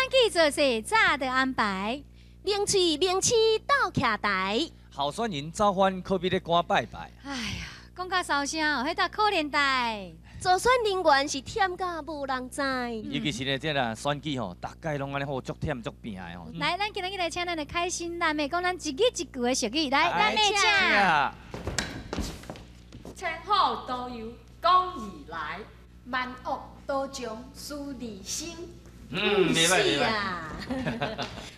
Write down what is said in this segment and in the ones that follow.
舉做勢早就安排，名喙名星鬥徛台，候選人走翻可比咧趕拜拜。哎呀，講甲梢聲哦，彼搭可憐代。助選人員是忝甲無人知。尤其是呢，這啦選舉吼，逐擺攏按呢好足忝足拚的吼。來，咱今日來請咱的開心辣妹，講咱一字一句的俗語。來，辣妹請。千好多油講而來，萬惡多將思離身。嗯，袂䆀袂䆀。啊，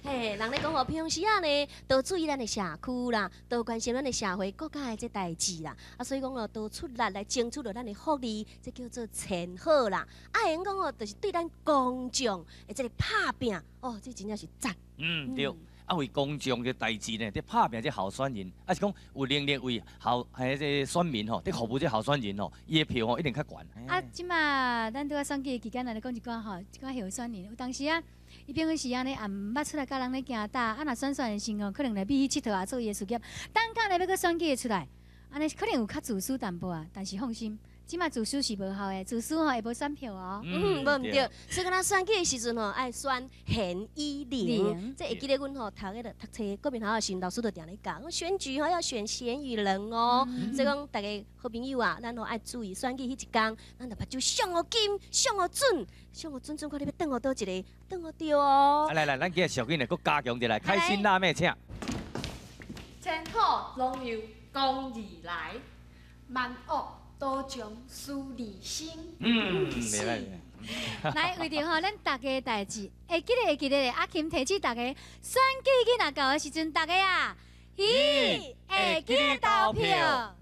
嘿，人咧講吼，平常時啊呢，多注意咱的社區啦，多關心咱的社會國家的這代誌啦。啊，所以講哦，多出力來爭取著咱的福利，這叫做千好啦。啊，會用講哦，就是對咱公眾的這个拍拚，哦，這真正是讚。嗯，對。啊，為公眾的代誌呢，佇拍拚這候選人，啊是講有能力為候彼這選民吼，佇服務這候選人吼，伊的票吼一定較懸。啊，這馬咱拄仔選舉的期間，來講一寡吼，一寡候選人，有當時啊，伊平常時按呢也毋捌出來佮人咧行搭，啊，若選選的時候，可能來欲去𨑨迌啊，做伊的事業。等下咧欲閣選舉的出來，按呢可能有較自私淡薄啊，但是放心，這馬自私是無效的，自私吼會無選票哦。嗯，無毋對，所以講咱選舉的時陣吼，愛選賢與能。這會記得阮吼讀彼个讀冊國民學校的時陣，老師就定咧教，講選舉吼要選賢與能哦。所以講大家好朋友啊，咱吼愛注意選舉彼一工，咱就目睭上予金，上予準，上予準準，看你欲轉予佗一个，轉予著哦。來來，咱今日俗語呢，閣加強一下，開心辣妹請。千好攏由講而來，萬惡多將思離身。嗯，袂䆀。來，為著吼咱逐家代誌，會記得會記得，阿琴提醒逐家，選舉日若到的時陣，逐家啊，彼會記得投票。